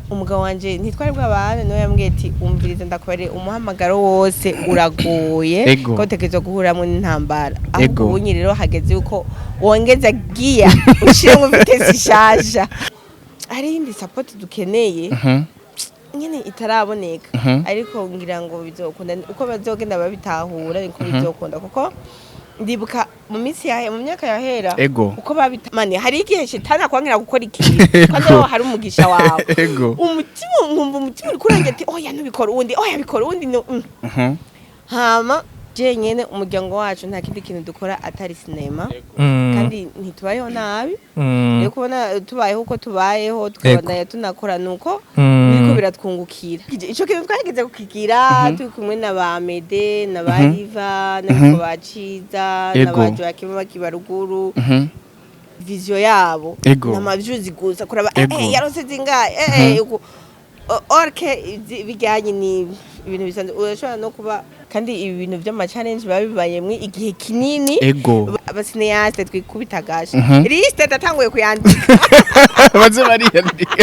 Umugabo wanje ntitwari bw'abana, niwe yambwiye ati: "Umviriza, ndakubariye, umuhamagaro wose uragoye, ko utegerezwa guhuramwo n'intambara." Ahubwo ubunyi rero hageze yuko wongeza giya, ushiremo vitesse ishasha. Hari iyindi support dukeneye nyene itaraboneka, ariko ngira ngo bizokunda uko bazogenda babitahura, niko bizokunda, kuko ndibuka mu minsi yahe, mu myaka yahera, uko babita mani, hari igihe shetani akwangira gukora ikintu kandi aho hari umugisha wawe. Umutima, nkumva umutima uri kurangira ati: "Oya, ntubikora uwundi, oya, bikora uwundi." Hama jenyene umuryango wacu nta kindi kintu dukora atari sinema, kandi ntitubayeho nabi. Rero kubona tubayeho uko tubayeho, tukabandanya tunakora, nuko biriko biratwungukira. Ico kintu twageze kukigira turi kumwe na ba Mede na ba Riva n'abitwa ba Ciza na ba Joaquim bakiba ruguru. Vision yabo n'amavyuzi gusa kuraba yarose zingahe, uku orke bijyanye ni ibintu bisanzwe. Urashobora no kuba kandi ibi bintu vy'ama challenge biba bibayemwo igihe kinini. Aba cinéaste twikubita gashi, liste ndatanguye kuyandika. Baze bariyandika.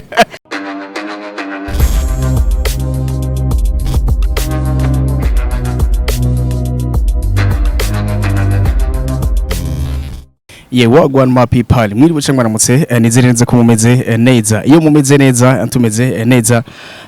Ye, wagwan ma people, mwiriwe canke mwaramutse, nizere neza ko mumeze neza. Iyo mumeze neza, tumeze neza.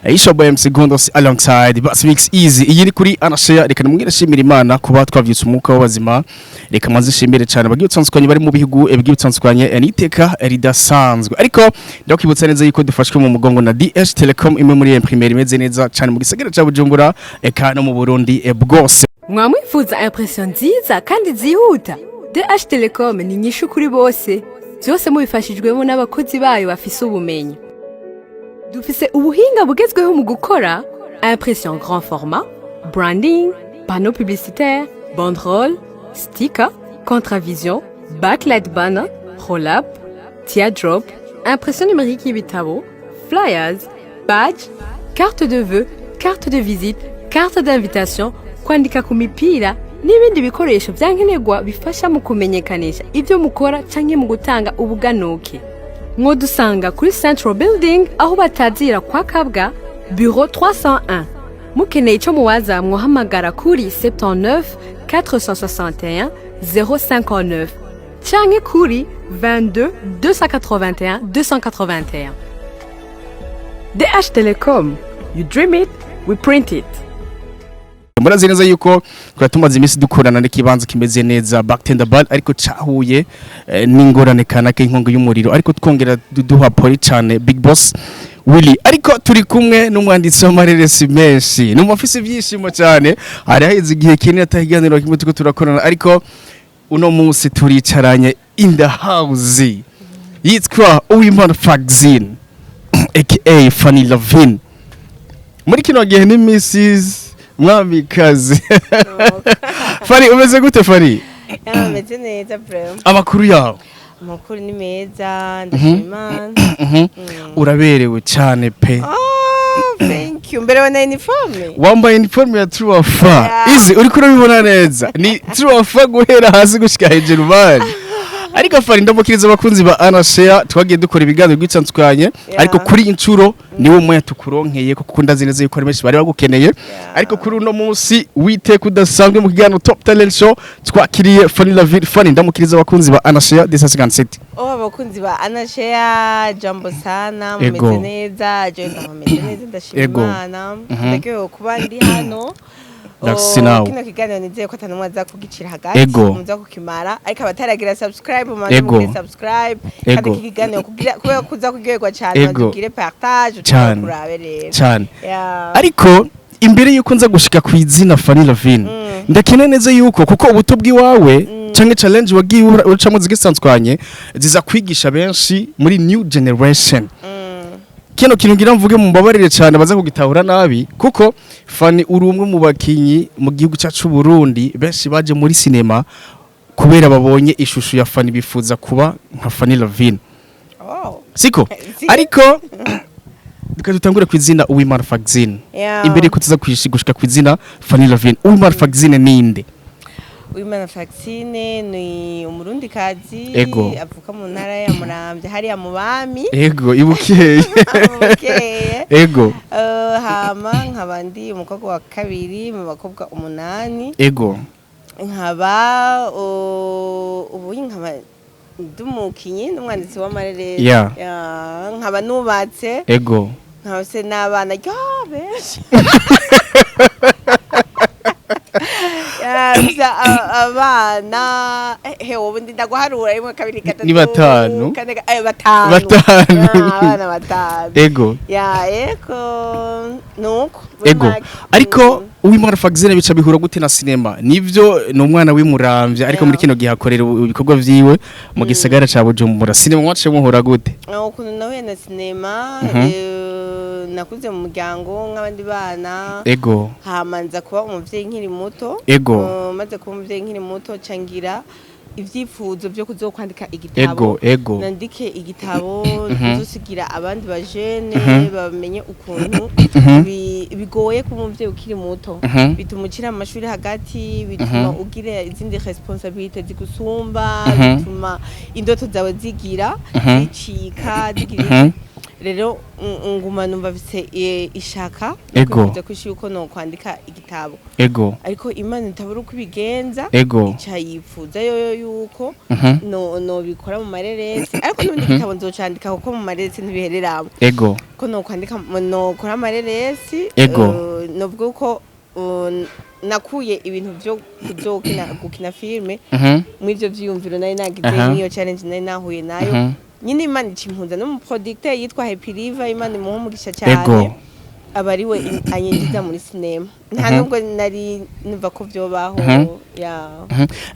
Isho boy MC Gondos alongside Bas Mix Easy. Iyi ni kuri Anashare. Reka namwira shimira Imana kuba twavyutse umwuka w'abazima. Reka maze shimire cyane bagiye utandukanye bari mu bihugu bigiye bitandukanye, n'iteka ridasanzwe. Ariko ndakwibutsa neza yuko dufashwe mu mugongo na DH Telecom, imwe muri imprimerie imeze neza cyane mu gisagara ca Bujumbura eka no mu Burundi bwose. Mwamwifuza impression nziza kandi zihuta? DH Telecom ni inyishu kuri bose, byose mubifashijwemo n'abakozi bayo bafise ubumenyi. Dufise ubuhinga bugezweho mu gukora impression grand format, branding, panneau publicitaire, banderole, sticker, contravision, backlight banner, roll-up, teardrop, impression numérique y'ibitabo, flyers, badge, carte de vœux, carte de visite, carte d'invitation, kwandika ku mipira n'ibindi bikoresho byankenerwa bifasha mu kumenyekanisha ibyo mukora canke mu gutanga ubuganuke. Mwodusanga kuri Central Building, aho batazira kwa Kabwa, bureau 301. Mukeneye ico muwaza, mwohamagara kuri 79 461 059 canke kuri 22 281 281. DH Telecom, you dream it, we print it. Murazi neza yuko twari tumaze iminsi dukorana n'ikibanza kimeze neza, Bartender Bar, ariko cahuye n'ingorane kanaka inkongi y'umuriro, ariko twongera duha pole cyane Big Boss Willy. Ariko turi kumwe n'umwanditsi w'amareresi menshi, ni umufise ibyishimo cyane. Hari haheze igihe kinini atahiganiro kimwe turiko turakorana, ariko uno munsi turicaranye in the house. Yitwa Uwimana Fagzin aka Fanny Lavin, muri kino gihe ni Mrs Mwamikazi. Fanny, umeze gute Fanny? Ameze neza vraiment. Amakuru yawe? Amakuru ni meza, ndashima Imana. Uraberewe cyane pe. Oh, thank you. Mbere na uniforme. Wambaye uniforme ya True Fa. Yeah. Izi uriko urabibona neza, ni True Fa guhera hasi gushika hejuru bari. Ariko Fanny, ndamukiriza abakunzi ba Ana Share. Twagiye dukora ibiganiro bitandukanye, ariko kuri inshuro niwo mwanya tukuronkeye, kuko ndazi neza yuko ari benshi bari bagukeneye. Ariko kuri uno munsi witeka udasanzwe mu kiganiro Top Talent Show twakiriye Fanny Lavine. Fanny, ndamukiriza abakunzi ba Ana Share 257. Oh, abakunzi ba Ana Share, jambo sana. Mumeze neza? Je ndameze neza, ndashima Imana. Ndaryohewe kuba ndi hano. That's Oh, now. kino kiganiro nizeye ko atanumwe aza kugicira hagati, muza kukimara. Ariko abataragira subscribe, mubanze mugire subscribe, kandi iki kiganiro kugira kubera kuza kuryoherwa cyane, mugire partage. Cane. Kurabe rero. Cyane. Yeah. Ariko imbere yuko nza gushika ku izina Fanny Lavine, ndakene neza yuko kuko ubuto bw'iwawe canke challenge wagiye ucamo zigisanzwanye ziza kwigisha benshi muri new generation. Kino kintu ngira mvuge, mumbabarire cyane baza kugitahura nabi, kuko Fanny uri umwe mu bakinyi mu gihugu cyacu Burundi benshi baje muri cinema kubera babonye ishusho ya Fanny, bifuza kuba nka Fanny Lavine. Oh. Siko? Si. Ariko reka dutangure ku izina Uwimana Fagzine. Imbere yuko tuza gushika ku izina Fanny Lavine, Uwimana Fagzine ninde? Uwimana Francine ni Umurundikazi, avuka mu ntara ya Muramvya, hariya mu bami. Ego, ibukeye. Bukeye. Hama nkaba ndi umukobwa wa kabiri mu bakobwa umunani. Nkaba ubu nkaba ndi umukinyi n'umwanditsi w'amareresi. Ya, nkaba nubatse, nkaba se n'abana ryo benshi. Ya, mfise abana, hewe, ubu ndaguharura rimwe, kabiri, gatatu, Ni batanu. kane, batanu. Batanu. Ya, abana batanu. Ya, ego, nuko muri make. Ariko Uwimana Francine bica bihura gute na sinema? Nivyo, ni umwana w'imuramvya, ariko muri kino gihe akorera ibikorwa vyiwe mu gisagara ca Bujumbura. Sinema mwaciye muhura gute? Ukuntu nahuye na sinema, nakuze mu muryango nk'abandi bana, hama nza kuba umuvyeyi nkiri muto. Maze kuba umuvyeyi nkiri muto, ca ngira ivyifuzo vyo kuzokwandika igitabo, Ego ego nandike igitabo nzosigira abandi bajene, bamenye ukuntu bigoye kuba umuvyeyi ukiri muto. Bituma ukira mu mashuri hagati, bituma ugira izindi responsabilité zigusumba, bituma indoto zawe zigira zicika, zigira Rero nguma numva mfise ishaka no kwifuza kwishi yuko no kwandika igitabo, ariko Imana itabura uko ibigenza, ica yifuza yoyo yuko no bikora mu mareresi, ariko n'ubundi gitabo nzocandika, kuko mu mareresi ntibihereramo, ko no kwandika, no kora amareresi. Novuga ko nakuye ibintu vyo kuzokina, gukina filme mw'ivyo vyiyumviro nari nagize, n'iyo challenge nari nahuye nayo. Nyine Imana ica impuza n'umuproducteur yitwa Happy River, Imana imuha umugisha cyane, aba ari we anyinjiza muri sinema. Nta nubwo nari numva ko vyobaho. Ya.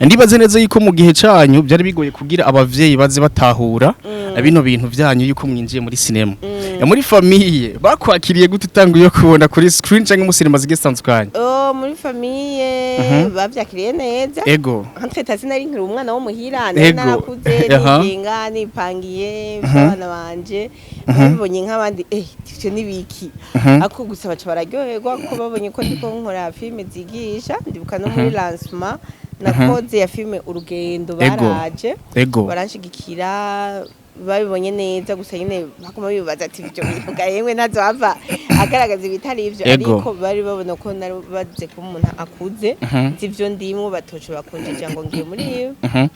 Ndibaze neza yuko mu gihe canyu byari bigoye kugira abavyeyi baze batahura bino bintu vyanyu yuko mwinjiye muri sinema. Muri famille bakwakiriye gute utanguye kubona kuri screen canke mu sinema zigiye zitandukanye? Oh, muri famille bavyakiriye neza. Entre tasi nari nkiri umwana wo muhira, nari narakuze, nigenga, nipangiye, mfise abana banje. Babibonye nk'abandi, ivyo nibiki? Ariko gusa baca bararyoherwa kuko babonye ko ndiko nkora filime zigisha. Ndibuka no muri lancement nakoze ya filime Urugendo, baraje baranshigikira, babibonye neza. Gusa nyine baguma bibaza ati ivyo bintu ga yemwe ntazohava agaragaza ibitari ivyo, ariko bari babona ko nari baze kuba umuntu akuze, nzi ivyo ndimwo, batoshobora kunjija ngo ngiye muri ibi.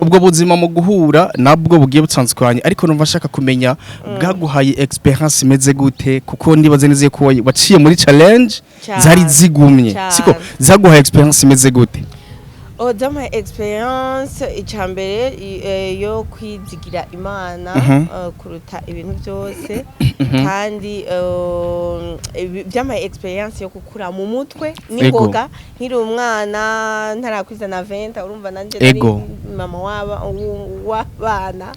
Ubwo buzima mu guhura nabwo bugiye butandukanye, ariko numva nshaka kumenya bwaguhaye experience imeze gute, kuko ndibaze neza ko waciye muri challenge Cane. zari zigumye. Cane. Siko zaguhaye experience imeze gute? Oh, zampaye experience icambere yo kwizigira Imana kuruta ibintu byose, kandi byampaye experience yo gukura mu mutwe n'ingoga. Nkiri umwana ntarakwiza na 20, urumva nanje nari mama waba w'abana,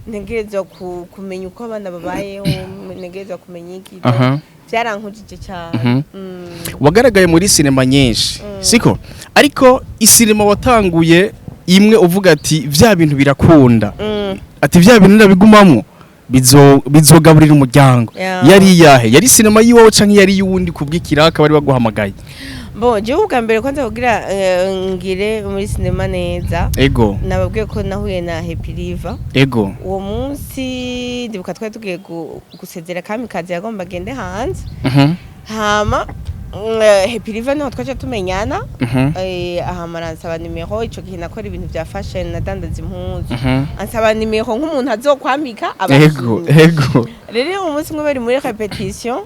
ntegerezwa kumenya uko abana babayeho, ntegerezwa kumenya iki. Byarankujije cyane. Wagaragaye muri sinema nyinshi, siko? Ariko isinema watanguye imwe uvuga ati vya bintu birakunda, ati vya bintu ndabigumamwo, bizogaburira umuryango, yari iyahe? Yari sinema yiwawe canke yari y'uwundi kubw'ikiraka bari baguhamagaye? Bon, jewe ubwa mbere kwanza kugira ngire muri sinema neza, nababwiye ko nahuye na Happy River. Uwo munsi ndibuka twari tugiye gusezera Kamikazi, yagomba agende hanze. Hama Happy River niho twaca tumenyana. Ahama aransaba nimero. Ico gihe nakora ibintu vya fashion, nadandaza impuzu. Ansaba nimero nk'umuntu azokwambika abakinyi. Rero uwo munsi umwe bari muri répétition,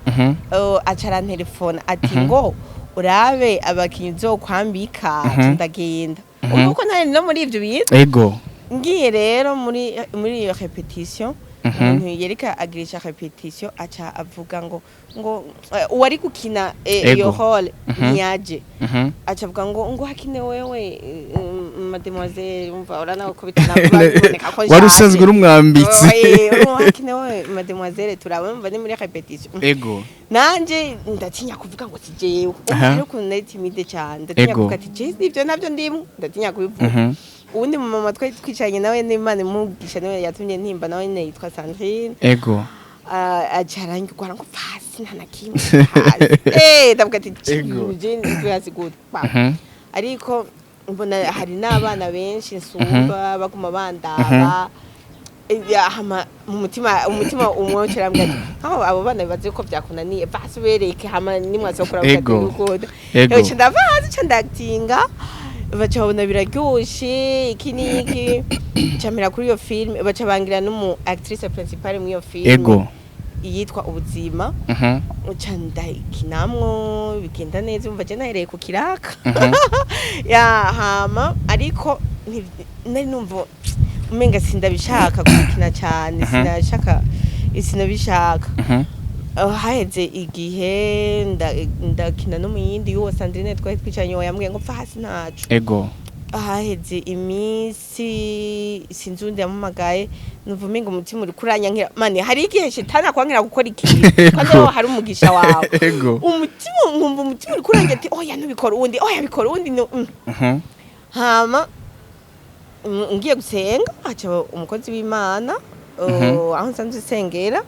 aca arantelefona ati ngo urabe abakinyi uzokwambika. Ndagenda, ubu ko ntari no muri ivyo bintu. Ngiye rero muri iyo répétition, umuntu yereka agirisha répétition aca avuga ngo uwari gukina iyo rôle ntiyaje. Aca avuga ngo hakine wewe, mademoiselle. Umva, urana ko bitanaboneka ko Wari usanzwe uri umwambitsi. Hakine wewe, mademoiselle, turabumva ni muri répétition. Nanje ndatinya kuvuga ngo si jewe. Rero ukuntu nari timide cyane, ndatinya kuvuga ati je ivyo nabyo ndimo, ndatinya kubivuga. Uwundi mama twari twicaranye nawe, n'Imana imugisha, niwe yatumye ntimba, nawe nyine yitwa Sandrine. Aca aranyurwara ngo pasi nta na kimwe pasi. Ndavuga ati je ndi hasi gute. Ariko Mbona hari n'abana benshi nsumba baguma bandaba. Ya, hama mu mutima, umutima umwe ucerambwira ati nkaho abo bana bibaze ko byakunaniye, basi bereke, hama nimwasokora. Ukunda. Ewe, ndava hasi, ca ndatinga, baca babona biraryoshe, iki n'iki, camera kuri iyo film, baca bangira n'umu actrice principale muri iyo film yitwa Ubuzima. Ca ndayikinamwo, bigenda neza. Umva, je nahereye ku kiraka. Ya, hama ariko nari numva umenga sindabishaka kubikina cyane. Sinashaka, sinabishaka. Haheze igihe ndakina no mu yindi y'uwo Sandrine twari twicaranye, uwo yambwiye ngo pfa hasi ntaco. Haheze iminsi, sinzi undi yampamagaye, numva umenga umutima uri kuranyankira. Mane hari igihe shetani akwankira gukora ikintu kandi wowe hari umugisha wawe. Umutima, nkumva umutima uri kurangira ati oya, ntubikora uwundi, oya, bikora uwundi no. Hama ngiye gusenga, haca umukozi w'Imana aho nsanzwe nsengera,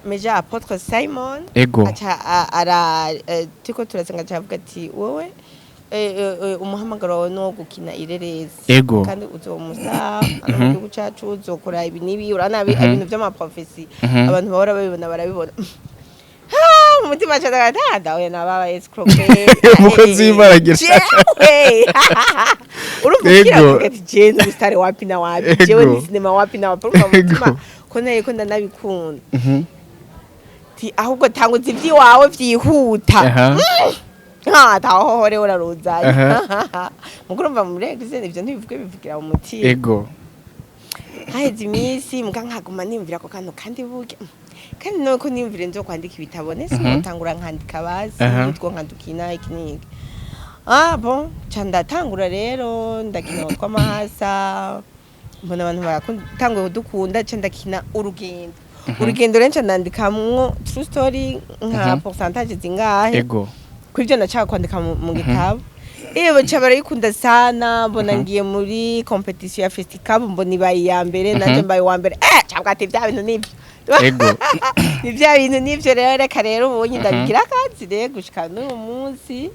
meja apôtre Simon, aca ara turiko turasenga, aca avuga ati wowe umuhamagaro wawe ni uwo gukina ireresi kandi uzomusa hano mu gihugu cacu, uzokora ibi n'ibi. Urabona ibintu vy'ama prophéties, abantu bahora babibona, barabibona. Ah, mu mutima aca ndaga oya, nababa escroc. Umukozi w'Imana agira- Jewe urumva ukira avuga ati jewe ndi star wapi na wapi, jewe ni sinema wapi na wapi. Urumva mu mutima ko nayo ko ndanabikunda. Ti ahubwo tanguza ivy'iwawe vyihuta. Ah, tahohore uraruzanye. Mukuru, urumva muri église ivyo ntibivuge, bivugira mu mutima. Haheze iminsi muga nkaguma niyumvira ako kantu, kandi burya kandi nuko niyumvire nzo kwandika ibitabo nese notangura nkandika basi utwo nkandukina iki n'iki. Ah bon, ca ndatangura rero ndakina utw'amahasa, mbona abantu baratanguye kudukunda, ca ndakina urugendo. Urugendo rero nca ndandikamwo true story nka pourcentage zingahe kw'ivyo nashaka kwandika mu gitabo. Iyo baca barayikunda sana, mbona ngiye muri compétition ya festival, mbona ibaye iya mbere, nanje mbaye uwa mbere. Cabwa ati bya bintu nivyo. Ni bya bintu nivyo rero, reka rero ubonye ndabigira akazi rero gushika n'uyu munsi.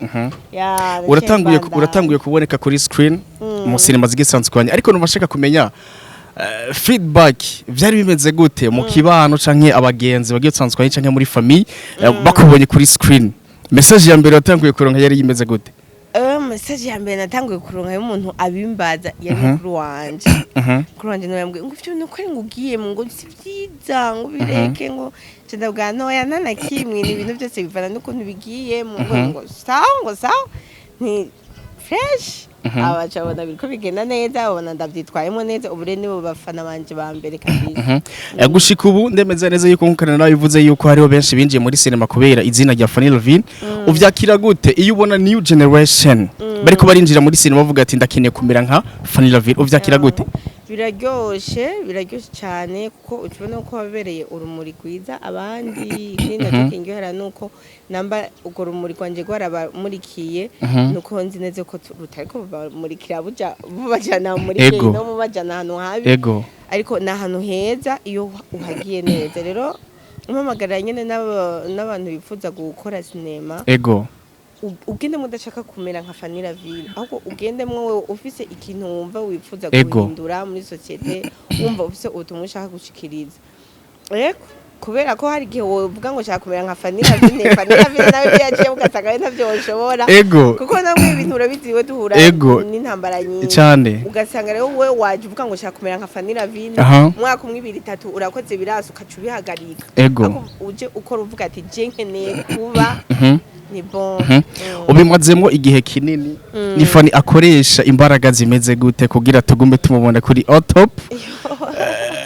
Ya, Uratanguye naciye. Uratanguye kuboneka kuri screen mu sinema zigisanzwe, ariko numva nshaka kumenya feedback vyari bimeze gute mu kibano canke abagenzi bagiye tsanzwe canke muri famille, bakubonye kuri screen, message ya mbere watanguye kuronka yari yimeze gute? Message ya mbere natanguye kuronka y'umuntu abimbaza yari mukuru wanje. Mukuru wanje niwe yambwiye ngo ivyo bintu ko ari ngo ugiyemo, ngo si vyiza, ngo bireke, ngo nca ndabwira ntoya nta na kimwe, ni ibintu byose bivana n'ukuntu bigiyemo, ngo ngo sawa, ngo sawa, ni fresh. Abaca babona biriko bigenda neza, babona ndavyitwayemo neza. Ubu rero nibo bafana banje ba mbere kabisa. Gushika ubu ndemeza neza yuko nkuko nawe bivuze yuko hariho benshi binjiye muri cinema kubera izina rya Fanny Lavine. Uvyakira gute iyo ubona new generation bariko barinjira muri cinema bavuga ati ndakeneye kumera nka Fanny Lavine? Uvyakira gute? Biraryoshe, biraryoshe cyane, kuko ukibona ko wabereye urumuri rwiza abandi. Ikindi nacyo kindyohera nuko namba urwo rumuri rwanje rwarabamurikiye, nuko nzi neza ko rutariko bubamurikira buja bubajana muri no mubajana ahantu habi, ariko ni ahantu heza iyo uhagiye neza. Rero mpamagarira nyine n'abantu bifuza gukora sinema, ugendemo udashaka kumera nka Fanny Lavine, ahubwo ugendemo wowe ufise ikintu wumva wifuza guhindura muri société, wumva ufise ubutumwa ushaka gushikiriza. Ego, kubera ko hari igihe wovuga ngo ushaka kumera nka Fanny Lavine, Fanny Lavine nawe ibyo yaciye ugasanga ari ntavyo woshobora, kuko namwe ibintu urabizi, we duhura n'intambara nyinshi. Ugasanga rero wowe waje uvuga ngo ushaka kumera nka Fanny Lavine, umwaka umwe, ibiri, itatu, urakoze birasa, ukaca ubihagarika. Ariko uje ukora uvuga ati je nkeneye kuba ni bon. Ubimazemo igihe kinini. Ni Fanny akoresha imbaraga zimeze gute kugira tugume tumubona kuri on top?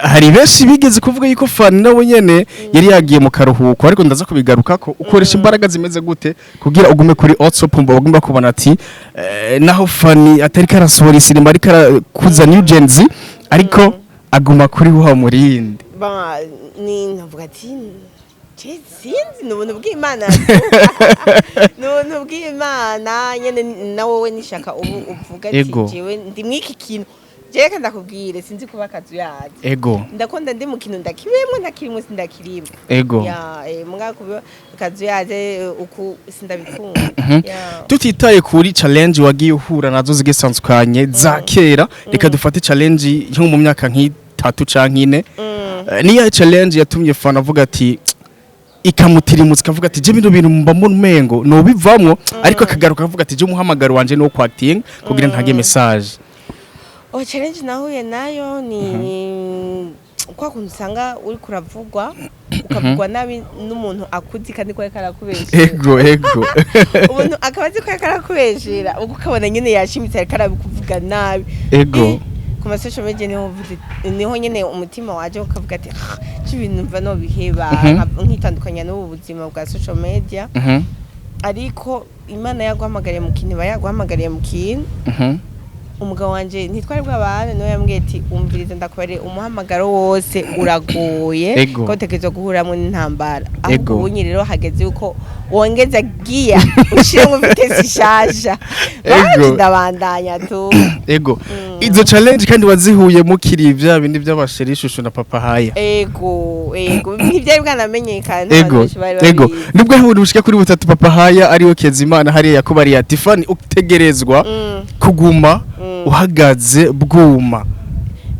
Hari benshi bigeze kuvuga yuko Fanny nawe nyene yari yagiye mu karuhuko, ariko ndaza kubigarukako. Ukoresha imbaraga zimeze gute kugira ugume kuri on top, mbo bagomba kubona ati naho Fanny atari karasohora isinema, ariko arakuza new gen Z, ariko aguma kuri wa murindi? Ba ni nkavuga ati je sinzi, ni ubuntu bw'Imana, ni ubuntu bw'Imana nyene. Na wowe nishaka ubu uvuga ati jewe ndi mw'iki kintu, Jewe kandi ndakubwire, sinzi kuba akazuyazi. Ndakunda ndi mu kintu ndakibemwo, ntakirimo sindakirimo. Ya, muga kuba akazuyaze uku sindabikunda. Ya. Tutitaye kuri challenge wagiye uhura nazo zigisanzukanye za kera, reka dufate challenge nko mu myaka nk'itatu canke 4. Niya challenge yatumye Fana avuga ati, ikamutirimutsa, ikavuga ati: "Je bino bintu mba mbona umengo nobivamwo", ariko akagaruka akavuga ati: "Je umuhamagaro wanje no kwacting kugira ntange message"? Oh, challenge nahuye nayo ni kwa kuntu usanga uri kuravugwa, ukavugwa nabi n'umuntu akuzi kandi ko ariko arakubeshera. ego ego Umuntu akaba azi ko ariko arakubeshera, ubwo ukabona nyine yashimitse ariko arabikuvuga nabi. Ku ma social media niho nyine umutima waje ukavuga ati: "Ah, ci ibintu mva nobiheba", nkitandukanya n'ubu buzima bwa social media. Ariko Imana yaguhamagariye mu kintu, iba yaguhamagariye mu kintu. Umugabo wanje, ntitwari bw'abana, niwe yambwiye ati: "Umviriza ndakubarire, umuhamagaro wose uragoye, ko utegerezwa guhuramwo n'intambara. Ahubwo ubunye rero hageze yuko wongeza giya, ushiremo vitesse ishasha." Banje ndabandanya tu. Izo challenge kandi wazihuye mukiri vya bindi by'abasheri, ishusho na papa haya? Ego, ntibyari bwanamenyekana, abantu benshi bari babizi. Nubwo hari bushika kuri butatu, papa haya ariwe Kezimana hariya yakubariye ati: "Fani, utegerezwa kuguma uhagaze bwuma."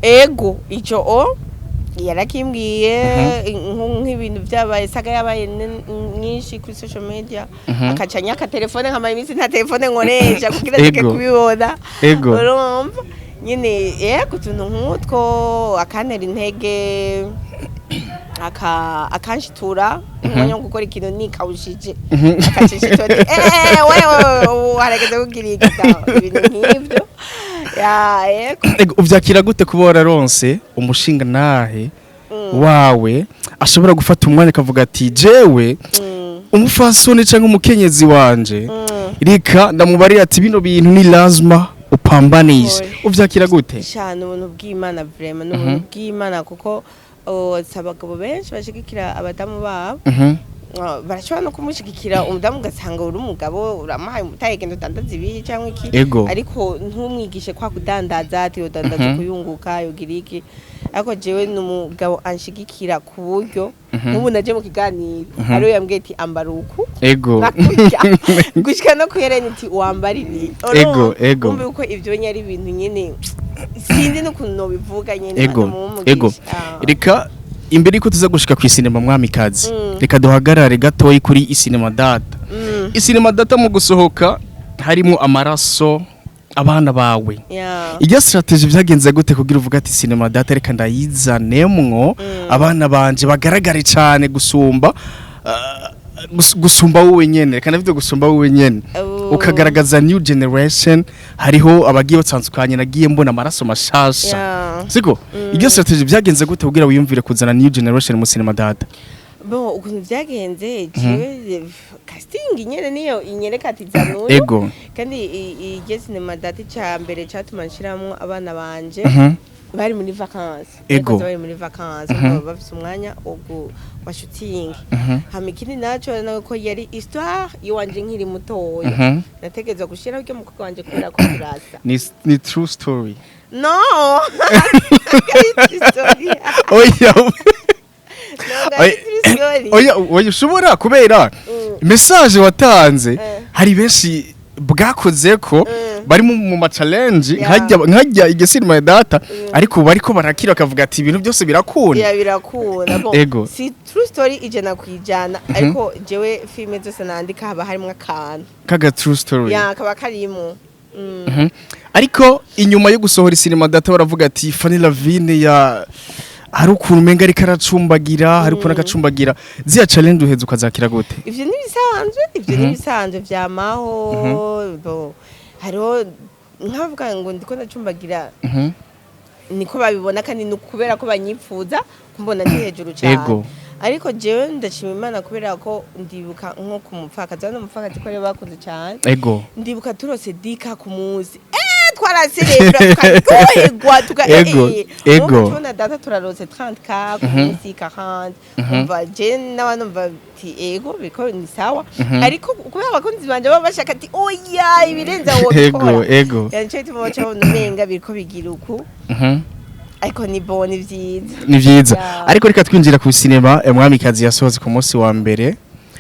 Ego, ico o yarakimbwiye nk'ibintu byabaye, saga yabaye nyinshi kuri social media, akaca nyaka telefone, nkamara iminsi nta telefone nkoresha kugira ndeke kubibona. Urumva nyine, yego, utuntu nk'utwo akantera intege, akanshitura umwanya wo gukora ikintu nikawushije, akacishitura ati: "Eh, wewe ubu harageze kugira iki", ibintu nk'ivyo, ya, yego. Ego, uvyakira gute kuba wararonse umushinga nahe wawe ashobora gufata umwanya akavuga ati: "Jewe umufasoni cyangwa umukenyezi wanje, reka ndamubarira ati bino bintu ni lazima upambanishe"? Oya. Uvyakira gute? Cyane, ubuntu bw'Imana, vraiment ni ubuntu bw'Imana, kuko oh, si abagabo benshi bashigikira abadamu babo. Barashobora no kumushigikira umudamu, ugasanga uri umugabo uramuhaye umutahe: "Genda udandaza ibi cyangwa iki", ariko ntumwigishe kwa kudandaza, ati udandaza kuyunguka, yogira iki. Ariko jewe ni umugabo anshigikira ku buryo nk'ubu naje mu kiganiro, ariwe yambwiye ati: "Ambara uku", nkakurya gushika no kuhereni ati: "Wambara ibi". Ego. Wumva yuko ivyo nyari ibintu nyene sinzi n'ukuntu nobivuga nyene. Imana Ego. mumugisha. Ah. Reka imbere yuko tuza gushika ku isinema Mwamikazi, reka duhagarare gatoyi kuri isinema Data. Isinema Data mu gusohoka harimo amaraso abana bawe. Iryo strategy byagenze gute kugira uvuga ati: "Sinema Data reka ndayizanemwo abana banje bagaragare cyane gusumba gusumba wowe nyene, reka ndavuge gusumba wowe nyene", ukagaragaza new generation, hariho abagiye batandukanye, nagiye mbona amaraso mashasha? Siko iryo strategy byagenze gute kugira wiyumvire kuzana new generation mu Cinema Data? Bon, ukuntu byagenze, jewe casting nyene niyo inyereka ati: "Zana uyu." Kandi iryo Cinema Data, icya mbere cyatuma nshiramwo abana banje, bari muri vacances. Bari muri vacances, baba bafise umwanya wa shooting. Hama ikindi naco nawe ko yari histoire iwanje nkiri mutoya, nategerezwa gushiraho iryo mukobwa wanje kubera ko turasa. Ni true story? No, ari true story. Oya. No, ari true story. Oya, ushobora kubera message watanze, hari benshi bwakoze ko bari mu ma challenge nkajya igisinema Data, ariko bariko barakira bakavuga ati ibintu byose birakunda. Ya, birakunda. Bon, si true story 100%, ariko jewe filime zose nandika haba harimo akantu kaga true story. Ya, kaba karimo. Ariko inyuma yo gusohora Cinema Data baravuga ati Fanny Lavine ya hari ukuntu umenga ariko aracumbagira, hari ukuntu agacumbagira. Ziya challenge uheze ukazakira gute? Ivyo ntibisanzwe, ivyo ntibisanzwe, vyamaho. Bon, hariho nkavuga ngo ndiko ndacumbagira, niko babibona, kandi ni ukubera ko banyipfuza kumbona ndi hejuru cyane. Ariko jewe ndashima Imana kubera ko ndibuka nko ku mupfakazi, hano umupfakazi ko ariwe bakunze cyane. Ndibuka turose dika ku munsi, Twaraserebra, tukaryoherwa, tuka Tubona data turarose 30K ku minsi 40. Umva, je n'abantu mva ati ego, biko ni sawa, ariko kubera abakunzi banje baba bashaka ati oya, ibirenze aho wobikora. Nico gituma baca babona umenga biriko bigira uku, ariko ni bon, ni vyiza. Ni vyiza. Yeah. Ariko reka twinjira ku sinema Mwamikazi yasohotse ku munsi wa mbere.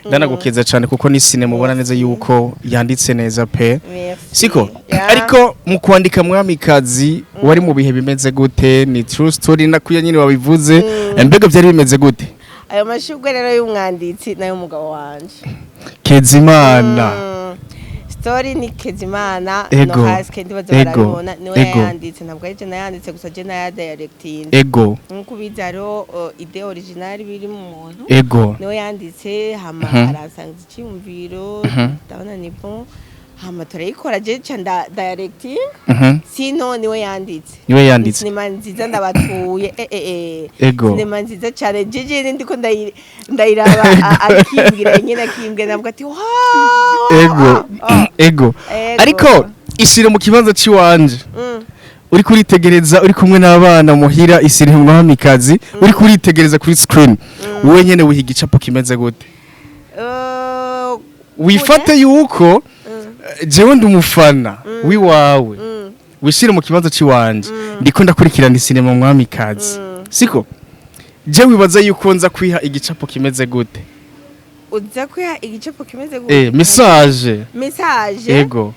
Ndanagukeza cyane kuko ni sinema ubona neza yuko yanditse neza pe. Merci. Siko? Yeah. Ariko mu kwandika Mwamikazi wari mu bihe bimeze gute? Ni true story nakuye nyine wabivuze. Mbega byari bimeze gute? Ayo mashurwe rero y'umwanditsi n'ay'umugabo wanje. Kezimana. Story ni Kezimana. No haske ndibaza barabibona, niwe yayanditse, ntabwo ari je nayanditse gusa, je nayadirectinze. Nkuko ubizi, hariho idée originale biri mu muntu. Niwe yanditse, hama arasangiza icyiyumviro, ndabona ni bon, hama turayikora, je ca nda directing. Sino niwe yanditse. Niwe yanditse. Sinema nziza, ndabatuye. Sinema nziza cyane, jeje ndiko ndayiraba, akimbwira nyine, akimbwira, navuga ati wow. Ego. Ariko ishyire mu kibanza c'iwanje. Uri kuritegereza uri kumwe n'abana muhira isire Mwamikazi, uri kuritegereza kuri screen, wowe nyene wiha igicapo kimeze gute? Wifate yuko jewe ndi umufana wiwawe. Wishire mu kibanza c'iwanje, ndiko ndakurikirana isinema Mwamikazi, siko? Je wibaza yuko nza kwiha igicapo kimeze gute? Uza kwiha igicapo kimeze gute? Message. Message? Ego.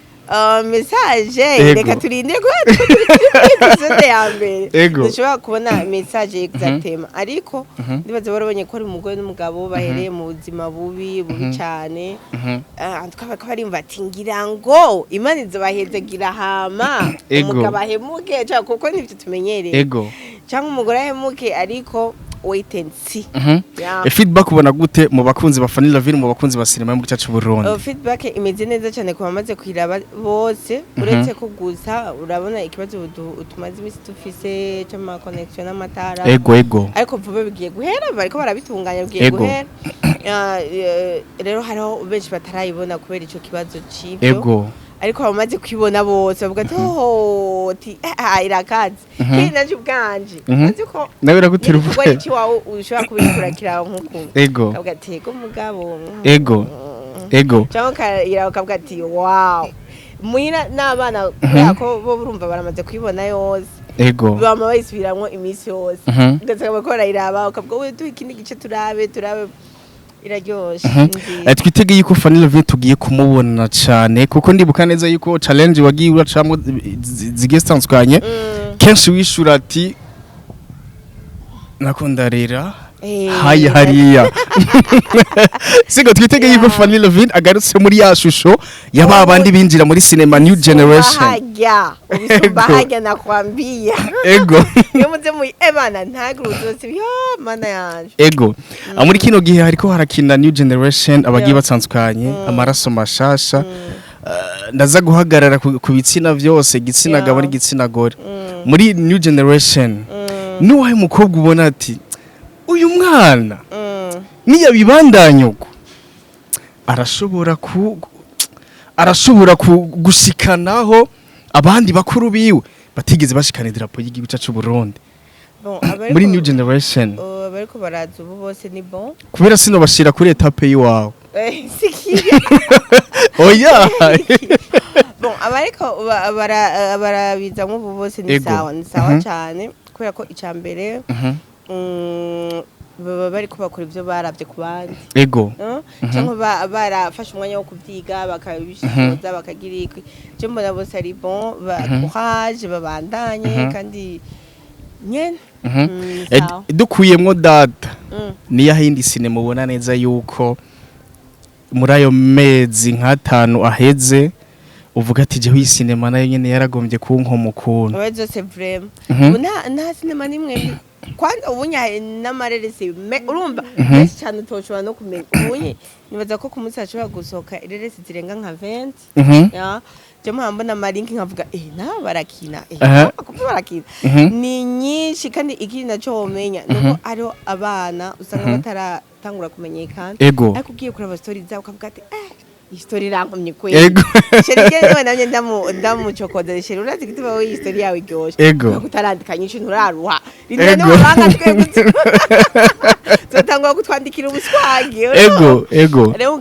Message? Ego. Reka turinde ko turi kuri episode ya mbere. Dushobora kubona message exactement, ariko ndibaza barabonye ko ari umugore n'umugabo bahereye mu buzima bubi bubi cyane. Ah, tukaba ko barimva ati ngira ngo Imana izobahezagira, hama umugabo ahemuke cyangwa, kuko nivyo tumenyereye, cyangwa umugore ahemuke, ariko wait and see. Yeah. Feedback ubona gute mu bakunzi ba Fanny Lavine, mu bakunzi ba sinema yo mu gice cy'u Burundi? Feedback imeze neza cyane ku bamaze kuyiraba bose, uretse ko gusa urabona ikibazo tumaze iminsi dufise c'ama connection n'amatara. ego ego Ariko vuba bigiye guhera, bariko barabitunganya, bigiye guhera. Rero hariho benshi batarayibona kubera ico kibazo c'ivyo, ariko abamaze kwibona bose bavuga ati oh, ti ah, irakaze. Kandi nanje ubwanje nzi ko Nawe iragutera n'igikorwa ubwoba. c'iwawe ushobora kuba uriko urakira nk'uku ukavuga ati ego mugabo. Ego ego Cyangwa ukayira ukavuga ati wow, muhira n'abana, kubera ko bo urumva baramaze kuyibona yose, bama bayisubiramwo iminsi yose, ugasanga bariko barayiraba, ukavuga we duhe ikindi gice turabe, turabe, iraryoshe. Ni nziza. Twitege yuko Fanny Lavine tugiye kumubona cyane, kuko ndibuka neza yuko challenge wagiye uracamo zigiye zitandukanye, kenshi wishura ati nakundarira haya hariya. Siko? Twitege yuko Fanny Lavine agarutse muri ya shusho ya ba bandi binjira muri cinema new generation. Hajya ubisumba. Hajya nakwambia. Iyo muze mu ebana ntagire uzose yo mana yanje. Ego. Muri kino gihe hariko harakina new generation abagiye batandukanye, amaraso mashasha. Ndaza guhagarara ku bitsina byose, igitsina gabo n'igitsina gore. Muri new generation, nuwahe mukobwa ubona ati uyu mwana niyabibandanya uko arashobora gushikanaho abandi bakuru biwe batigeze bashikana idarapo y'igihugu cyacu Burundi? Bon, Muri new generation. Abariko baraza ubu bose ni bon. Kubera sino bashira kuri étape yiwawe. Sikiya. Oya. Bon, abariko barabizamwo ubu bose ni sawa, ni sawa cyane, kubera ko icya mbere baba bariko bakora ivyo baravye ku bandi. Cyangwa barafashe umwanya wo kubyiga, bakabishoza, bakagira iki. Je mbona bose ari bon, ba courage, babandanye. Kandi nyene sawa. Dukuyemwo data, niyo ahindi sinema ubona neza yuko muri ayo mezi nk'atanu aheze uvuga ati jewe iyi sinema nayo nyene yaragombye kunkoma ukuntu? Oya, zose vraiment. Ubu nta sinema nimwe mbi. Kwanza ubu nya n'amareresi urumva menshi cyane utoshobora no kumenya. Ubunye nibaza ko ku munsi hashobora gusohoka ireresi zirenga nka 20. Ya, je mpora mbona amalinki nkavuga naba barakina, kuko barakina. Ni nyinshi. Kandi ikindi naco womenya nuko hariho abana usanga bataratangura kumenyekana, ariko ugiye kuraba story zabo ukavuga ati Histori irankomye kweli. Chéri, je niwe namye ndamucokoza: "Chéri, urazi gituma wowe histori yawe iryoshe?" Kubera utarandika nyinshi, nturaruha. Rindira niwabanga twebwe tuzotangura kutwandikira ubuswagi. Ego ego. Rero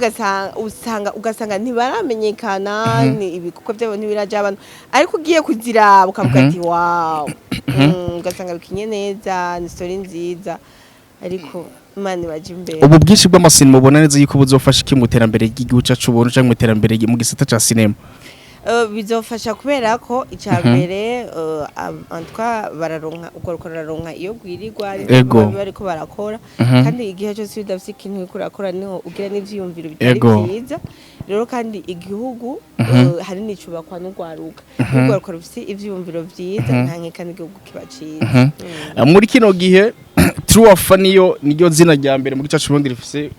usanga ntibaramenyekana, ni ibikorwa byabo ntibiraja abantu, ariko ugiye kuziraba ukavuga ati: "Wow." Ugasanga bikinye neza, ni story nziza, ariko Imana ibaje imbere. Ubu bwinshi bw'amasinema ubona neza yuko buzofasha iki mu iterambere ry'igihugu cyacu Burundi canke mu iterambere mu gisata ca sinema? Bizofasha kubera ko icya mbere, en tout cas bararonka, urwo ruraronka iyo rwirirwa bariko barakora. Kandi igihe cyose iyo udafise ikintu uriko urakora, niho ugira n'ivyiyumviro bitari vyiza. Rero kandi igihugu hanini cubakwa n'urwaruka. Iyo urwaruka rufise ivyiyumviro vyiza, nta nkeka n'igihugu kiba ciza. Muri kino gihe True Alpha niyo niryo zina rya mbere mu gice c'Uburundi rifise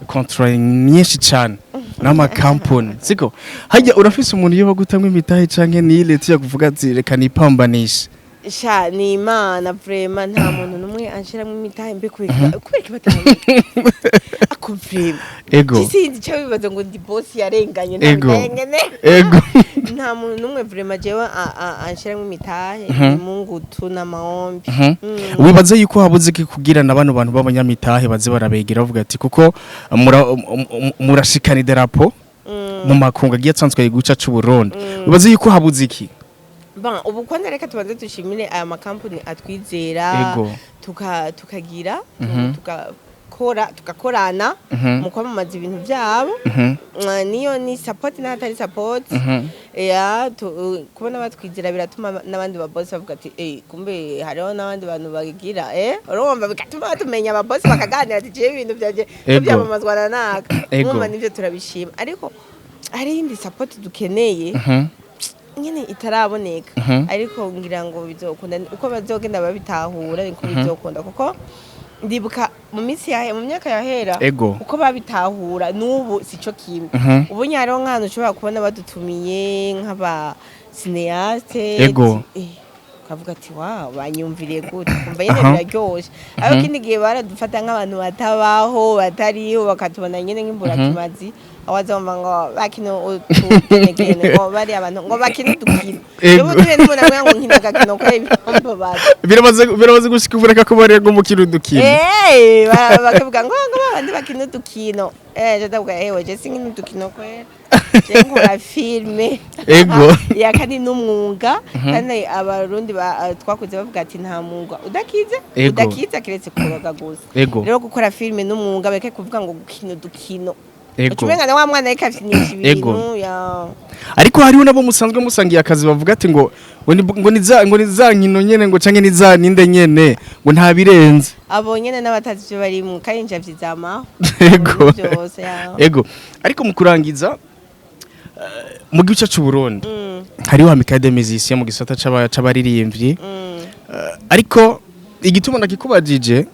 contrat nyinshi cyane n'amakampani, siko? Hajya urafise umuntu iyo bagutamwe imitahe canke ni leta ya kuvuga ati: "Reka nipambanishe"? Sha, ni Imana vraiment, nta muntu n'umwe anshiramwo imitahe. Mbe kubera batanga ako vraiment? Sinzi icyo bibaza ngo ndi boss yarenganye, nta mitahe ngene. Nta muntu n'umwe vraiment jewe anshiramwo imitahe. Ni Mungu tu na maombi. Wibaze yuko habuze iki kugira na bano bantu b'abanyamitahe baze barabegera bavuga ati kuko murashikana idarapo mu makungu agiye atsanzwe guca c'u Burundi? Wibaze yuko habuze iki? Bon, ubu kwanza reka tubanze dushimire aya makampuni atwizera, tukagira tugakora, tugakorana mu kwamamaza ibintu byabo. Niyo ni support n'atari support ya kubona batwizera biratuma n'abandi babosi bavuga ati: "Eh, kumbe hariho n'abandi bantu bagira." Urumva bigatuma batumenya, ababosi bakaganira ati: "Jewe ibintu byanje byamamazwa na naka." Urumva nivyo turabishima, ariko hari iyindi support dukeneye nyene itaraboneka. Ariko ngira ngo bizokunda uko bazogenda babitahura, niko bizokunda, kuko ndibuka mu minsi ya mu myaka yahera uko babitahura n'ubu sico kimwe. Ubu nyariho nk'ahantu ushobora kubona badutumiye nk'aba cinéaste, ukavuga ati: "Wow, banyumviriye gute?" Kumva nyene biraryoshe. Ariko ikindi gihe baradufata nk'abantu batabaho, batariho, bakatubona nyene nk'imburakimazi, aho wazumva ngo bakina utugenegene, ngo bari abantu ngo bakina udukino. Rero tuye n'umuntu avuga ngo nkina agakino kubera ibibabaza. Biramaze gushika ubureka ko bari ngo mukina udukino? Bakavuga ngo babandi bakina udukino. Je ndavuga: "Ewe, je sinkina udukino kwera, je nkora filme." Ya, kandi n'umwuga, kandi Abarundi twakuze bavuga ati: "Nta mwuga udakize udakiza kiretse kuroga gusa." Rero gukora filme n'umwuga, bareke kuvuga ngo gukina udukino. Ucumenga na wa mwana ariko afinisha ibintu ya. Ariko hariho nabo musanzwe musangiye akazi bavuga ati ngo ni za nkino nyene, ngo canke ni za ninde nyene, ngo nta birenze. Abo nyene n'abatazi ivyo barimwo, kandi njavyi zamaho byose ya. Ego, ariko mu kurangiza, mu gice c'u Burundi hariho Amicale des Musiciens mu gisata c'abaririmbyi. Ariko igituma nakikubajije,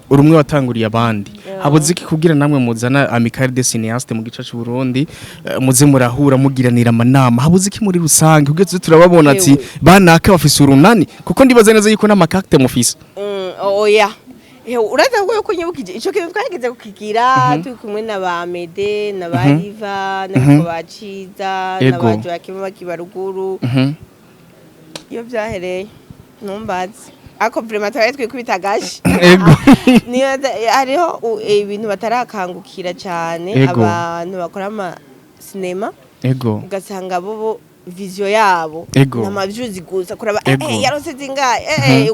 uri umwe watanguriye abandi. Habuze iki kugira namwe muzana Amicale des Cinéastes mu gice c'u Burundi, muze murahura, mugiranira amanama? Habuze iki muri rusange kugira tuze turababona ati banaka bafise urunani? Kuko ndibaza neza yuko n'amakakte mufise. Oya. Uraza ko yuko unyibukije ico kintu twageze kukigira turi kumwe na ba Mede na ba Riva na ba Ciza na ba Joaquim bakiba ruguru. Iyo vyahereye ntumbaze, ariko vraiment twari twikubita agashi. Niyo hariho ibintu batarakangukira cyane, abantu bakora ama sinema, ugasanga bo vision yabo n'amavyuzi gusa, kuraba yarose zingahe,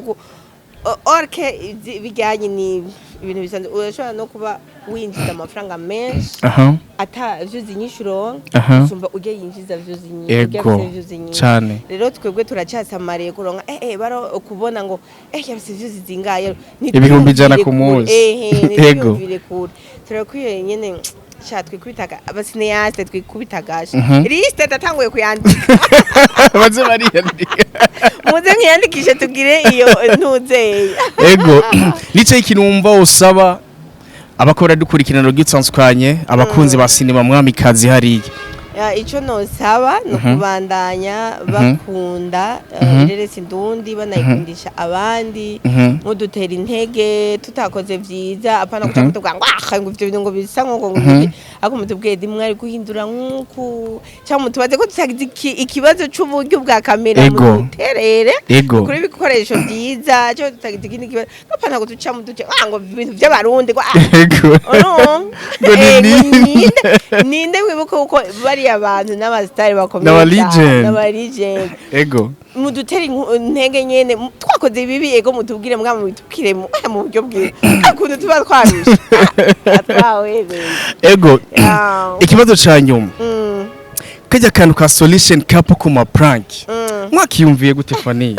orke bijyanye ni ibintu bisanzwe. Urashobora no kuba winjiza amafaranga menshi ata views nyinshi uronka usumba ujya yinjiza views nyinshi, ujya afise views nyinshi. Rero twebwe turacyasamariye kuronka baro kubona ngo yarose views zingahe. 100,000 ku munsi. Ntitwiyumvire kure, turakwiye nyene sha twikubitaga aba cinéaste, twikubitagasha. Liste ndatanguye kuyandika. Baze bariyandika. Muze mwiyandikishe tugire iyo ntuzeye. Ego, nico ikintu wumva usaba abakora dukurikirana rugitsanzukanye, abakunzi ba sinema mwamikazi hariya? Ya, ico nosaba ni ukubandanya bakunda ireresi ndundi, banayikundisha abandi, mudutera intege tutakoze vyiza, apana kuca kutuvuga ngo ah, ngo ivyo bintu ngo bisa ngo ibi. Ariko mutubwiye ati mwari guhindura nk'uku, cyangwa mutubaze ko tutagize ikibazo c'uburyo bwa kamera, muduterere kuri ibikoresho byiza, cyo tutagize ikindi kibazo. Gapana ngo tuca mu duce ngo ibintu by'abarundi ngo Ngo ni Ngo ninde? Ninde wibuka uko bariya bantu n'abasitari bakomeye N'aba cyane, legend. n'aba legend. Mudutere intege nyene. Twakoze ibibi, ego, mutubwire, mbwa mubitubwire mu buryo bwiza, ukuntu tuba twarushe twawereye. Ikibazo ca nyuma, kajya kantu ka solution couple ku ma prank, mwakiyumviye gute, Fanny,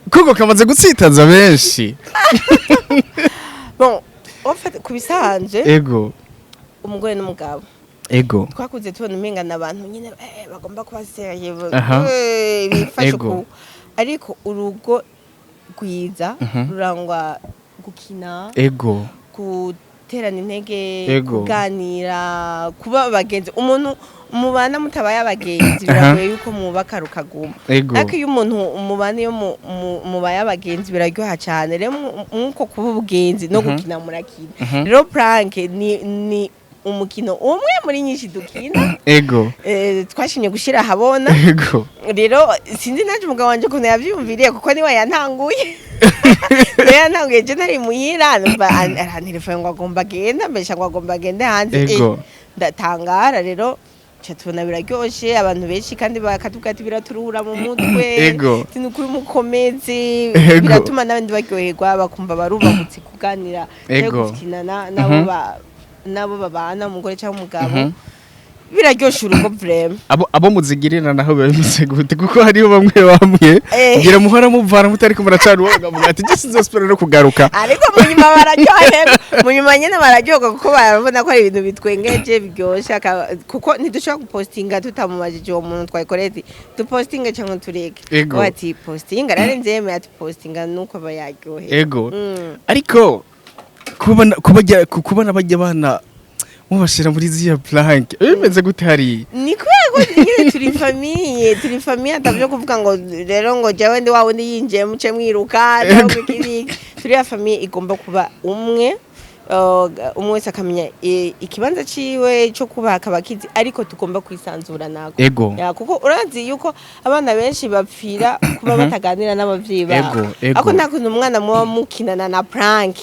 kuko kamaze gutsitaza benshi? Bon, en fait, ku bisanzwe, umugore n'umugabo, twakuze tubona umenga n'abantu nyine bagomba kuba sérieux, bifashe uku, ariko urugo rwiza rurangwa gukina, guterana intege, kuganira, kuba abagenzi. Umuntu mubana mutabaye abagenzi, biragoye yuko mwubaka rukaguma. Ariko iyo umuntu mubana, iyo mubaye abagenzi, biraryoha cyane. Rero mwuko kuba ubugenzi no gukina, murakina. Rero prank ni umukino umwe muri nyinshi dukina, twashimye gushyira ahabona. Rero sinzi naje umugabo wanje ukuntu yavyumviriye, kuko niwe yantanguye, niwe yantanguye. Je nari muhira, numva arantelefone ngo agomba agende, ambesha ngo agomba agende hanze. Ndatangara rero, ca tubona biraryoshe, abantu benshi kandi bakatubwira ati biraturuhura mu mutwe. Ati ni ukuri mukomeze. Biratuma n'abandi baryoherwa, bakumva barubahutse kuganira canke gukina nabo nabo babana, umugore cyangwa umugabo. Biraryoshe urugo vraiment. Abo muzigirira naho biba bimeze gute? Kuko hariho bamwe bamwe ngira muhora muvana mutariko muracana uwo, bakavuga ati je sinzosubira no kugaruka. Ariko mu nyuma bararyoherwa, mu nyuma nyine bararyoherwa, kuko barabona ko ari ibintu bitwengeje, biryoshye, kuko ntidushobora gupostinga tutamubajije uwo muntu twayikoreye ati dupostinge cyangwa tureke. We ati postinga, rero nzemeye ati postinga, nuko aba yaryohewe. Ariko kubona kubajya kubona bajya bana mubashira muri ziya prank, bimeze gute hariya? Ni kubera ko nyine turi famille, turi famille, atabyo kuvuga ngo rero ngo jewe ndi wa wundi yinjiye muce mwiruka cyangwa iki n'iki. Turi ya famille igomba kuba umwe, umwe wese akamenya ikibanza ciwe cyo kubaha, akaba akizi, ariko tugomba kwisanzura nako. Ya, kuko urazi yuko abana benshi bapfira kuba bataganira n'abavyeyi babo. Ariko nta kuntu umwana muba mukinana na prank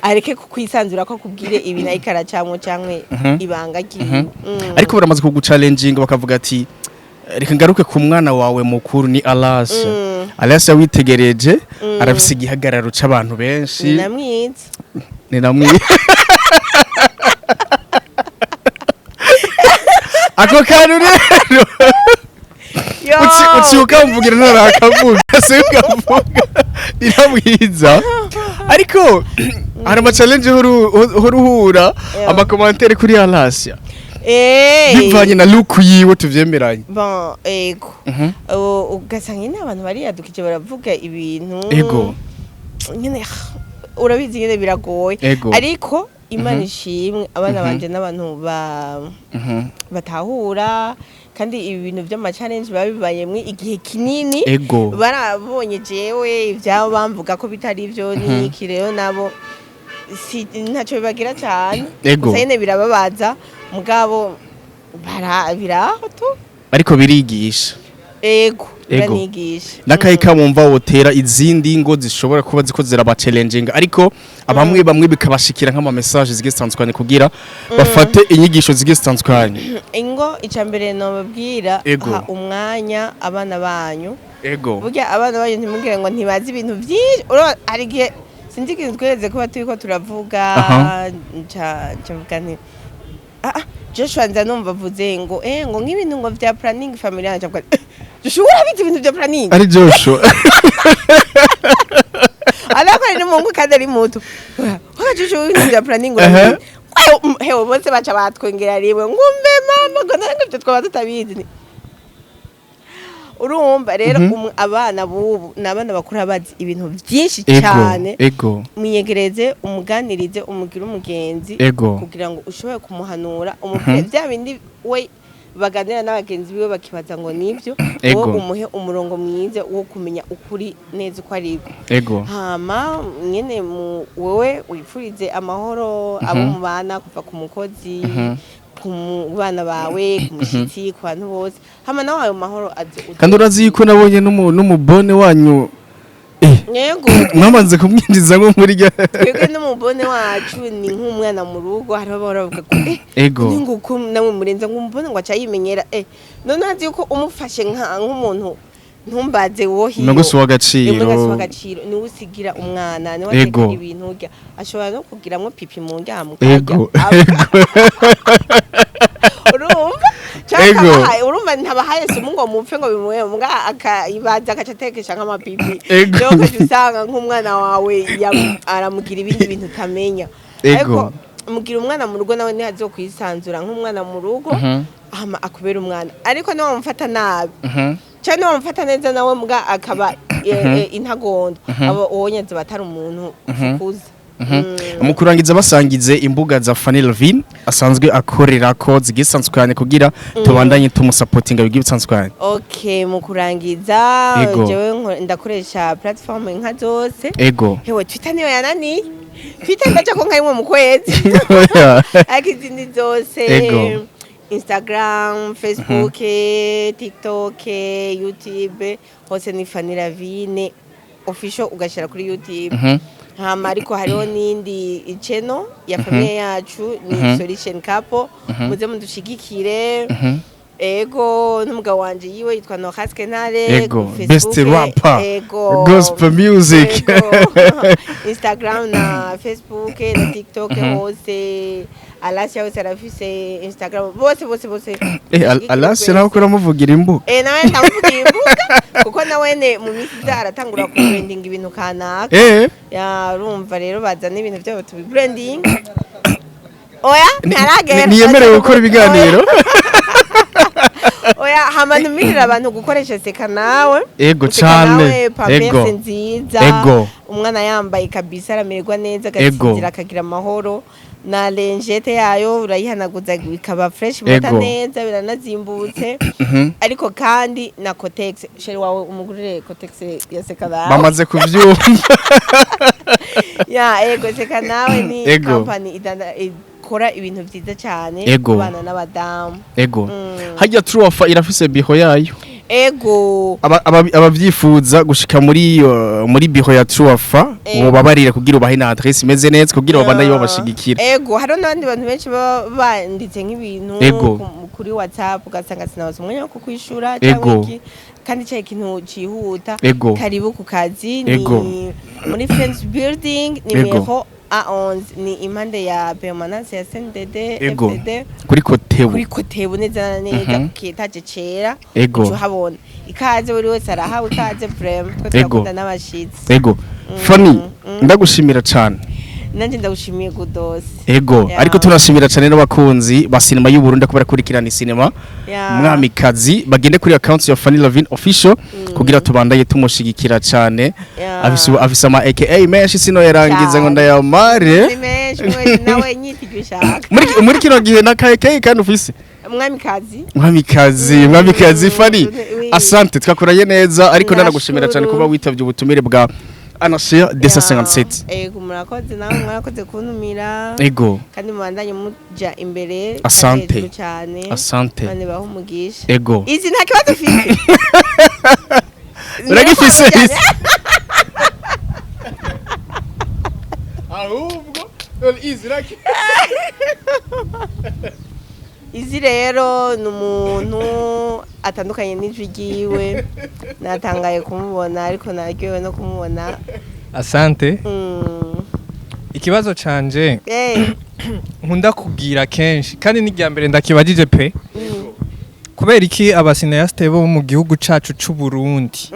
areke kukwisanzura ko akubwire ibintu ariko aracamwo canke ibanga ryiwe. Ariko baramaze kuguchallenginga bakavuga ati reka ngaruke ku mwana wawe mukuru, ni Alasha. Alasha witegereje, arafise igihagararo c'abantu benshi. Ni na mwiza. Ni namwe ako kantu rero. Yo! Uci ukamvugira ntarakavuga, se ukavuga ni namwiza, ariko hari ama challenge uhora uhura, ama commentaire kuri Alasha bivanye na look yiwe, tuvyemeranye. Bon, ego. Ugasanga nyine abantu bariyadukije, baravuga ibintu nyine urabizi nyine biragoye. Ariko Imana ishimwe, abana banje n'abantu ba batahura, kandi ibi bintu by'ama challenge biba bibayemwo igihe kinini. Barabonye jewe ibyabo bamvuga ko bitari byo n'iki, rero nabo si ntacyo bibagira cyane. Gusa nyine birababaza, mugabo bara biraho tu. Ariko birigisha. Ego, biranigisha. N'akayi kamumva wotera izindi ngo zishobora kuba ziko ziraba challenging, ariko abamwe bamwe bikabashikira nk'ama message zigiye zitandukanye kugira bafate inyigisho zigiye zitandukanye. Ingo icya mbere nobabwira, ha umwanya abana banyu. Burya abana banyu, ntimubwire ngo ntibazi ibintu byinshi. Hari igihe, sinzi ikintu twigeze kuba turiko turavuga, nca mvuga nti ah, Joshua nza numva avuze ngo ngo nk'ibintu ngo vya planning familial, nca mvuga nti, Joshua urabizi ibintu vya planning? Ari Joshua. Ariko ari n'umuhungu kandi ari muto. Waka Joshua, ibintu vya planning urabizi? Hewe, bose baca batwengera rimwe, ngumve mama ngo nange ibyo twaba tutabizi. Urumva rero, abana bubu ni abana bakura bazi ibintu byinshi cyane. Mwiyegereze, umuganirize, umugire umugenzi, kugira ngo ushobore kumuhanura, umubwire bya bindi we Baganira n'abagenzi biwe bakibaza ngo nibyo. Wowe umuhe umurongo mwiza wo kumenya ukuri neza uko ariko. Hama nyene mu wewe wipfurize amahoro abo mubana, kuva ku mukozi, ku bana bawe, ku mushitsi, ku bantu bose. Hama nawe ayo mahoro aze. Kandi urazi yuko nabonye n'umubone wanyu Yego. Mwamaze kumwinjiza nko muri rya Twebwe n'umubone wacu ni nk'umwana mu rugo. Hariho abahora bavuga ko nguko namwe murenze ngo umubone ngo aca yimenyera. None azi yuko umufashe nk'umuntu, ntumbaze wo hiyo. Umengo si uw'agaciro. Umengo si uw'agaciro. Niwe usigira umwana, niwe ateka ibintu urya, ashobora no kugiramwo pipi mu ndyamo. Urumva? Cyangwa urumva ntabahaye sumu ngo mupfe ngo bimuhe, mbwa akayibaza agaca atekesha nk'amapipi. Rero ukaca usanga nk'umwana wawe aramugira ibindi bintu utamenya. Ariko mugira umwana mu rugo, nawe ntihazokwisanzura nk'umwana mu rugo. Hama akubera umwana, ariko niba wamufata nabi cyangwa niba wamufata neza, nawe mbwa akaba intagondwa, abo uwo nyazo batari umuntu fukuza. Mu kurangiza, basangize imbuga za Fanny Lavine asanzwe akorera ko zigiye zitandukanye kugira tubandanye tumusapotinga bigiye bitandukanye. Okay, mu kurangiza, jewe ndakoresha platform nka zose. Hewe, Twitter niyo yananiye. Twitter ndaca ko nka rimwe mu kwezi, ariko izindi zose, Instagram, Facebook, TikTok, YouTube, hose ni Fanny Lavine Official, ugashira kuri YouTube. Hama ariko hariho n'indi channel ya famille yacu, ni Solution Couple. Muze mudushigikire. Ego, n'umugabo wanje yiwe yitwa Nohaske Ntare. Ku Facebook, Best rapper. Ego. Gospel music. Ego. Instagram na Facebook na TikTok hose. Alasia wese arafise Instagram, bose bose bose. Alasia nawe ko uramuvugira imbuga. Nawe ndamuvugira imbuga kuko nawene mu minsi iza aratangura ku branding ibintu kanaka. Ya, urumva rero bazana ibintu byabo tubi branding. Oya, ntaragera. Ntiyemerewe gukora ibiganiro. Oya, hama ntumirira abantu gukoresha Seka Nawe. Ego Seka cane. Nawe, pampers nziza. Umwana yambaye kabisa aramererwa neza, agasinzira akagira amahoro. Na lingette yayo urayihanaguza bikaba fresh mota neza, biranazimbutse. Ariko kandi na Kotex, chéri wawe umugurire Kotex ya Seka Nawe. Bamaze kuvyumva. Ya, ego, Seka Nawe ni company ikora ibintu vyiza cyane ku bana n'abadamu. Hajya Truwafa irafise biho yayo. Ego. Abavyifuza gushika muri biho ya Truwafa, wobabarira kugira ubahe na adresse imeze neza kugira babandanye babashigikira. Ego, hariho n'abandi bantu benshi baba banditse nk'ibintu kuri WhatsApp, ugasanga sinabaza umwanya wo kukwishura cyangwa iki, kandi cyaye ikintu cihuta. Karibu ku kazi, ni muri Friends Building, nimero A11, ni impande ya permanence ya CNDD FDD. Kuri Kotebu. Kuri Kotebu neza na neza, ku kietaje cera. Uca uhabona. Ikaze, buri wese arahawe ikaze vraiment, twe turakunda n'abashitsi. Ego, Fanny, ndagushimira cane. Nanjye ndagushimiye gudose. Ariko tunashimira cane n'abakunzi ba sinema y'u Burundi ko barakurikirana sinema Mwamikazi. Bagende kuri account ya Fanny Lavine Official kugira tubandaye tumushigikira cane. Afise ama AKA menshi, sino yarangiza ngo ndayamare. Ni menshi mwese, nawe nyita ibyo ushaka. Muri kino gihe na KK kandi ufise Mwamikazi. Mwamikazi, Mwamikazi Fanny. Oui. Asante, twakoranye neza, ariko Nashukuru. nanagushimira cyane kuba witavye ubutumire bwa Anashia Desa 57. Ego, murakoze nawe, mwarakoze kuntumira. Kandi mubandanye muja imbere kandi Asante. hejuru cyane. Asante. Imana ibahe umugisha. Izi nta kibazo ufise. Uragifise izi. Ahubwo izi. Izi rero ni umuntu atandukanye n'ijwi ryiwe. Natangaye kumubona, ariko naryohewe no kumubona. Asante. Ikibazo canje nkunda kubwira kenshi, kandi n'irya mbere ndakibajije pe: kubera iki aba cinéastes bo mu gihugu cacu c'u Burundi,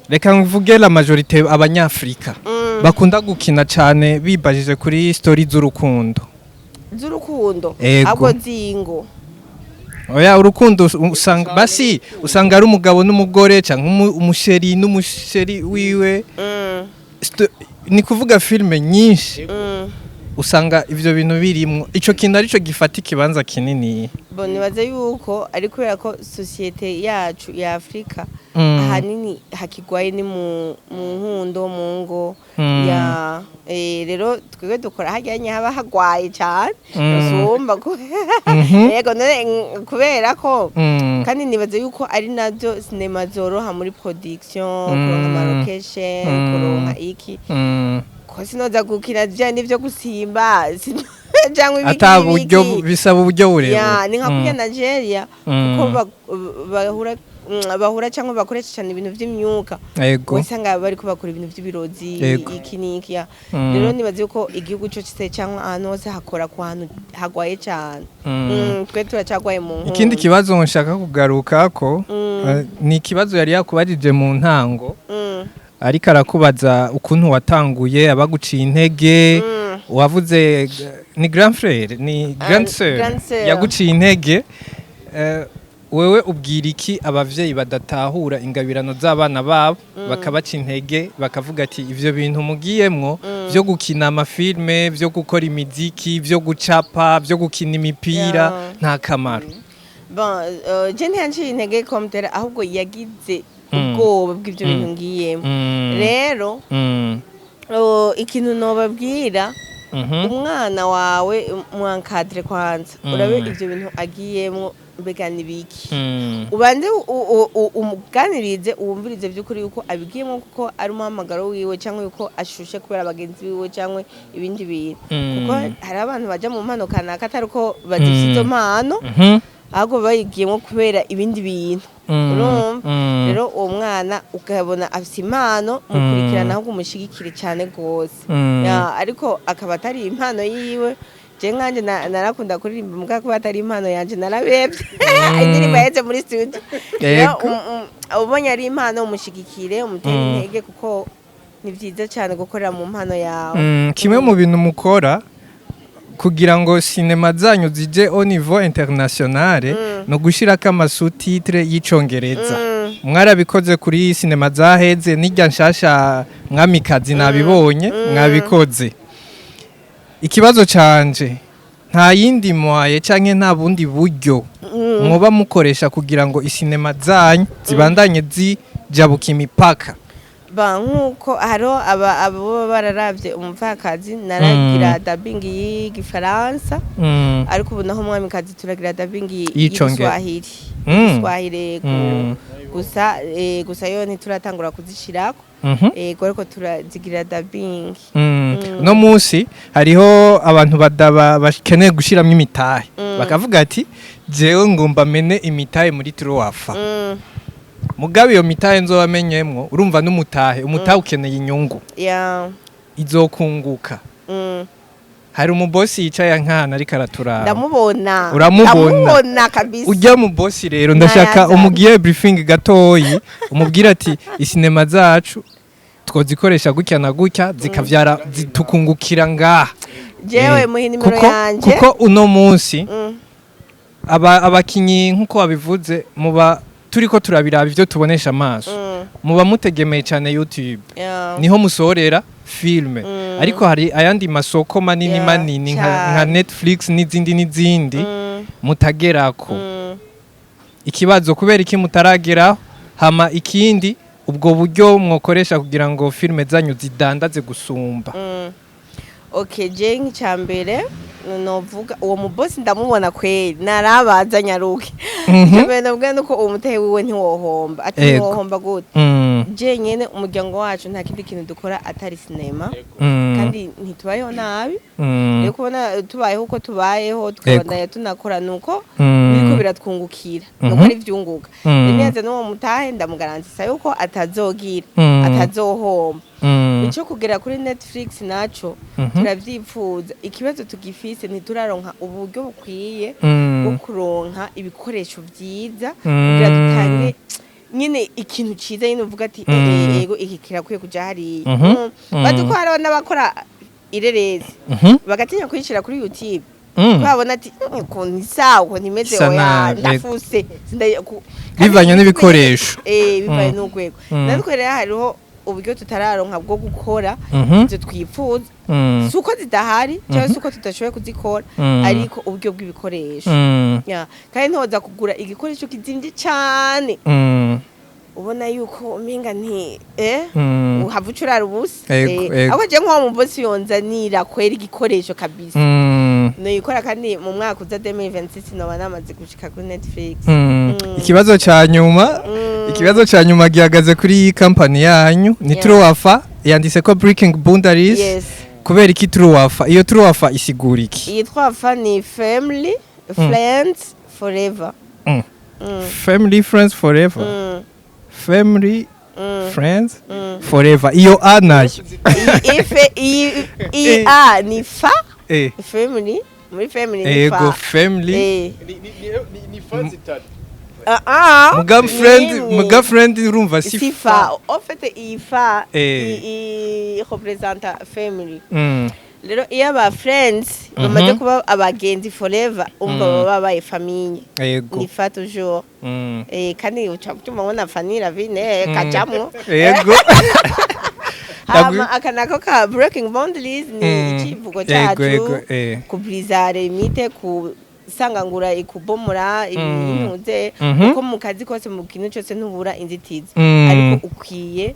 reka mvuge la majorité abanyafrika, bakunda gukina cane bibajije kuri story z'urukundo? Z'urukundo? Ego. Ahubwo zingo. Oya, urukundo usanga basi usanga ari umugabo n'umugore canke umu chéri n'umu chéri wiwe. Ni kuvuga filme nyinshi. Usanga ivyo bintu birimwo, ico kintu arico gifata ikibanza kinini. Bon, nibaza yuko ari kubera ko société yacu ya Afrika ahanini hakigwaye ni mu nkundo, mu ngo. Ya, rero twebwe dukora harya nye haba hagwaye cyane usumba yego. None kubera ko kandi nibaza yuko ari nabyo sinema zoroha muri production, kuronka ama location, kuronka iki, ko sinoza gukina vya n'ivyo gusimba cyangwa ibiki Ata buryo n'ibiki. Bisaba uburyo burebure. Ya, ni nka kurya Nigeria, kuko bahura cyangwa bakoresha cyane ibintu vy'imyuka, usanga bariko bakora ibintu vy'ibirozi, iki n'iki, ya. Rero nibaza yuko igihugu cyo cyose cyangwa ahantu hose hakora ku hantu hagwaye cyane. Twe turacagwaye mu nkungu. Ikindi kibazo nshaka kugaruka ko ni ikibazo yari yakubajije mu ntango, ariko arakubaza ukuntu watanguye, abaguciye intege. Wavuze ni grand frère, ni grand sœur Grand sœur. yaguciye intege. Wewe ubwira iki abavyeyi badatahura ingabirano z'abana babo, bakabaca intege, bakavuga ati ivyo bintu mugiyemwo vyo gukina amafilme, vyo gukora imiziki, vyo gucapa, vyo gukina imipira, nta kamaro? Bon, je ntiyanciye intege komutera, ahubwo yagize ubwoba bw'ibyo bintu ngiyemo. Rero ikintu nobabwira, umwana wawe mwankadire kwanza, urabe ivyo bintu agiyemwo mbega nibiki. Ubanze umuganirize, wumvirize by'ukuri yuko abigiyemo kuko ari umuhamagaro wiwe, cyangwa yuko ashushe kubera bagenzi biwe cyangwa ibindi bintu, kuko hari abantu baja mu mpano kanaka atari uko bazifite izo mpano, ahubwo bayigiyemo kubera ibindi bintu. Urumva? Rero uwo mwana ukabona afite impano, mukurikirana, ahubwo umushigikire cyane rwose. Ya, ariko akaba atari impano yiwe. Je nkanje narakunda kuririmba, muga kuba atari impano yanje narabebye indirimbo yaheze muri studio. Rero, ubonye ari impano, umushigikire, umutere intege, kuko ni byiza cyane gukorera mu mpano yawe. Kimwe mu bintu mukora kugira ngo sinema zanyu zije au niveau international no gushirako ama sous-titres y'icongereza. Mwarabikoze kuri sinema zaheze, n'irya nshasha Mwamikazi nabibonye mwabikoze. Ikibazo canje, nta yindi mwaye canke nta bundi buryo mwoba mukoresha kugira ngo isinema zanyu zibandanye zijabuka imipaka? Ba, nk'uko hariho aba abo baba bararavye Umupfakazi, naragira dubbing y'igifaransa, ariko ubu naho Mwamikazi turagira dubbing Y'icongereza. y'Igiswahili. Igiswahili. Gusa gusa yo ntituratangura kuzishirako. Ariko turazigira dubbing. Uno munsi hariho abantu badaba bakeneye gushiramwo imitahe, bakavuga ati jewe ngomba mene imitahe muri Truwafa, mugabe iyo mitahe nzobamenyemwo, urumva n'umutahe, umutahe ukeneye inyungu, izokunguka. Hari umubosi yicaye nk'ahantu ariko araturaba. Ndamubona. Uramubona? Ndamubona kabisa. Ujya mu bosi rero, ndashaka Nayazana. umugiye briefing gatoyi, umubwire ati isinema zacu twozikoresha gutya na gutya, zikavyara tukungukira ngaha. Jewe muhe nimero Kuko yanje. kuko uno munsi abakinyi, nkuko wabivuze, muba turiko turabiraba ivyo tubonesha amaso, muba mutegemeye cyane YouTube, niho musorera filme, ariko hari ayandi masoko manini manini nka Netflix n'izindi n'izindi mutagerako. Ikibazo, kubera iki mutarageraho? Hama ikindi, ubwo buryo mwokoresha kugira ngo filme zanyu zidandaze gusumba? Okay, je nk'icyambere novuga, uwo mubosi ndamubona kweri, narabaza nyaruke. Icyambere ndavuga nuko uwo mutahe wiwe ntiwohomba, ati ntiwohomba gute? Je nyene umuryango wacu nta kindi kintu dukora atari sinema, kandi ntitubayeho nabi. Rero kubona tubayeho uko tubayeho, tukabandanya tunakora, nuko biriko biratwungukira, nuko ari vyunguka. Rero n'uwo mutahe ndamugarantisa yuko atazogira atazohomba. Ico kugera kuri Netflix naco turavyipfuza, ikibazo tugifise ntituraronka uburyo bukwiye bwo kuronka ibikoresho vyiza kugira dutange nyine ikintu ciza, nyine uvuga ati "Eh, ego iki kirakwiye kuja hariya." Bazi ko hariho n'abakora irerezi bagatinya kuyishira kuri YouTube, babona ati ukuntu isa, ukuntu imeze, Isa oya, nabi, ndafuse Bivanye n'ibikoresho. Bivanye n'urwego. Natwe rero hariho uburyo tutararonka bwo gukora ivyo twifuza. Si uko zidahari cyangwa si uko tudashoboye kuzikora, ariko uburyo bw'ibikoresho. Ya, kandi ntoza kugura igikoresho kizimvye cane, ubona yuko umenga nti uhava ucurara ubusa. Ahubwo je nko mu bosi yonzanira kwera igikoresho kabisa, noyikora. Kandi mu mwaka uza 2026 noba namaze gushika kuri Netflix. Ikibazo ca nyuma, ikibazo ca nyuma gihagaze kuri iyi company yanyu ni Truwafa, yanditse ko Breaking Boundaries. Yes. Kubera iki Truwafa? Iyo Truwafa isigura iki? Iyi twafa ni family, friends forever. Family, friends forever. Family, friends forever. Iyo a nayo? Iyi iyi a ni fa family, muri family ni fa. Family. Ni fa zitatu. Ah ah. Muga friend, Ni muga friend urumva si si fa. En fait, iyi fa i représente family. Rero iyo aba friends bamaze kuba abagenzi forever, umva, baba babaye famille. Ni fa toujours. Kandi uca utuma ubona Fanny Lavine kajamwo. Hama aka nako ka breaking boundaries ni icivugo cacu, kubriza limite, kusangangura, ikubomora ibintu, kuko mu kazi kose, mu kintu cyose, ntubura inzitizi, ariko ukwiye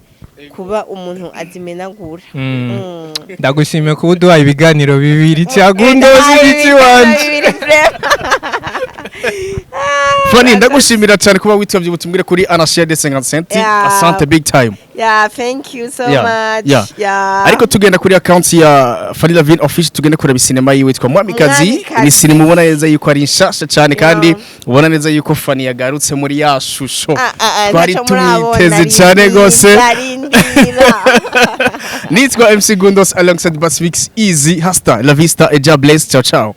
kuba umuntu azimenagura. Ndagushimiye kuba uduhaye ibiganiro bibiri cyagundozi n'iki wanje. Bibiri vraiment. Fanny, ndagushimira cyane kuba witabye ubutumire kuri Anashia de 50. Asante big time. Yeah, thank you so much. Yeah. Ariko tugenda kuri account ya Fanny Lavine Official, tugenda kureba sinema yiwe yitwa Mwamikazi. Mwamikazi. Ni sinema ubona neza yuko ari nshasha cyane, kandi ubona neza yuko Fanny yagarutse muri ya shusho Ah, ah, ah, twari ntaco murabona, tumwiteze cyane rindira, gose. rindira. Nitwa MC Gundos alongside Basmix Easy. Hasta la vista, eja bless, ciao ciao.